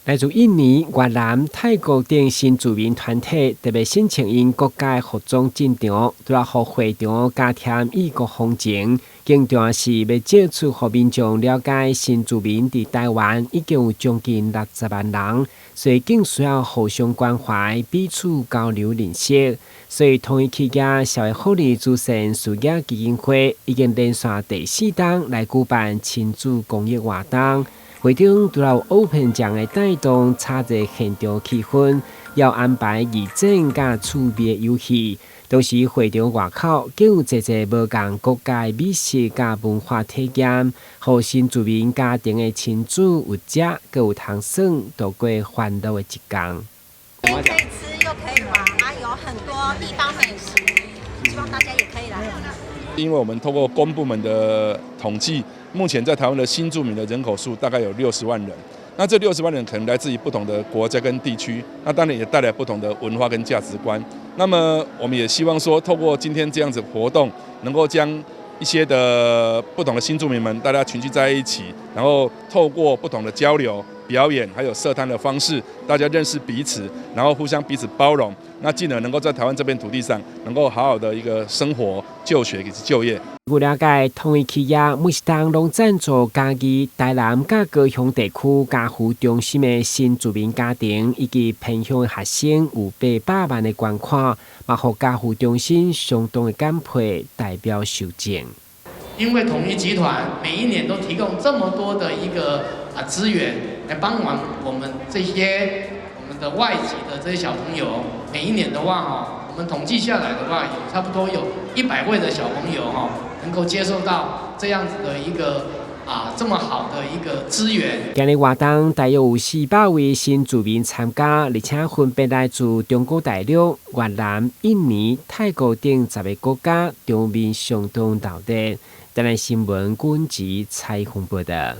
來自印尼、越南、泰國等新住民團體特別申請𪜶國家的服裝進場，除了予會場加添異國風情，更重要是欲藉此予民眾了解新住民佇台灣已經有將近60萬人，所以更需要互相關懷、彼此交流認識。所以，統一企業社會福利慈善事業基金會已經連續第四冬來舉辦親子公益活動。會中除了有 Open 獎的帶動炒熱現場氣氛，也有安排義剪佮趣味遊戲。同時，會場外口更有濟濟無仝國家的美食佮文化體驗，予新住民家庭的親子有食，閣有通耍，度過歡樂的一工。可以吃又可以玩，啊，有很多地方美食，希望大家也可以來。因為我們透過公部門的統計，目前在台灣的新住民的人口數大概有六十萬人。那這六十萬人可能來自於不同的國家跟地區，那當然也帶來不同的文化跟價值觀。那麼我們也希望說，透過今天這樣子活動，能夠將一些的不同的新住民們，大家群聚在一起，然後透過不同的交流、表演，還有設攤的方式，大家認識彼此，然後互相彼此包容，那進而能夠在台灣這片土地上，能夠好好的一個生活、就學以及就業。據了解，統一企業每一冬攏贊助嘉義、台南佮高雄地區家扶中心的新住民家庭以及偏鄉的學生有800萬的捐款，嘛予家扶中心相當的感佩，代表受贈。因為統一集團每一年都提供這麼多的一個資源來幫忙我們這些我們的外籍的這些小朋友，每一年的話哈，我們統計下來的話，有差不多有100位的小朋友哈，能夠接受到這樣子的一個這麼好的一個資源。今日活動大約有400位新住民參加，而且分別來自中國大陸、越南、印尼、泰國等10個國家，場面相當熱鬧。台南新聞軍籍採訪報道。